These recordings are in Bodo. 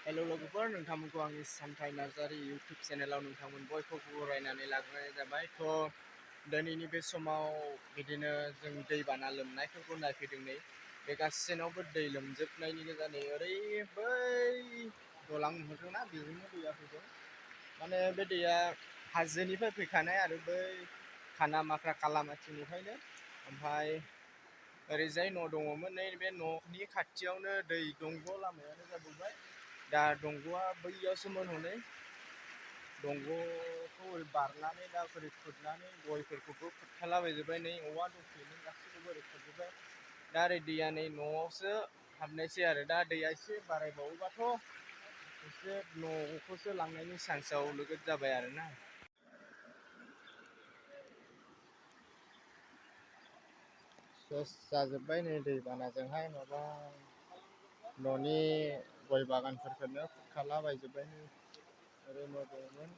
हेल' लोगोफोर, नोंथांमोनखौ आंनि सानथाइ नार्जारि इउटुब चेनेलाव नोंथांमोन बयखौबो बरायनानै लाग्रोनाय जाबाय। दिनैनि बे समाव बिदिनो जों दैबाना लोमनायफोरखौ नायफैदों। नै बे गासैनावबो दै लोमजोबनायनि गोजानै ओरै बै दलां नुहुरदोंना, बेजोंनो दैया फैदों। माने बे दैया हाजोनिफ्राय फैखानाय आरो बै खाना माख्रा कालामाथिनिफ्रायनो। ओमफ्राय ओरैजाय न' दङमोन, नै बे न'नि खाथियावनो दै दंग' लामायानो जाबोबाय। दा दंग'आ बैयावसोमोन, हनै दंग'खौ ओरै बारनानै दा ओरै खुरनानै गयफोरखौबो खुरखालाबायजोब्बाय। नै औवा दंफांनि गासैखौबो ओरै खुरजोब्बाय। दा ओरै दैया नै न'आवसो हाबनायसै आरो दा दैया एसे बारायबावोबाथ' एसे न'खौसो लांनायनि चान्सआव नोगोद जाबाय आरोना। सेस जाजोब्बाय नै दैबानाजोंहाय माबा न'नि गय बागानफोरखौनो खुरखालाबायजोब्बाय। ओरै न' दंमोन,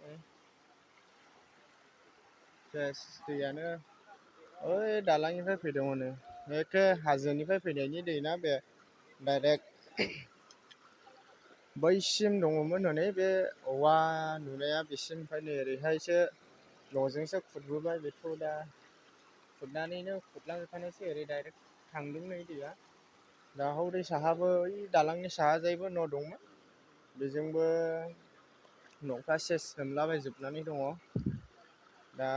सेस दैयानो ओइ दालांनिफ्राय फैदों हनै, एखे हाजोनिफ्राय फैनायनि दै ना बे, डाइरेक्ट बैसिम दङमोन हनै बे औवा नुनाया बेसिम। ओमफ्राय नै ओरैहायसो न'जोंसो खुरबोबाय बेखौ, दा खुरनानैनो खुरलांजोबखानायसै। ओरै डाइरेक्ट थांदों नै दैया। दा हौरै साहाबो ओइ दालांनि साहाजायबो न' दंमोन, बेजोंबो न'फ्रा सेस लोमलाबायजोबनानै दङ। दा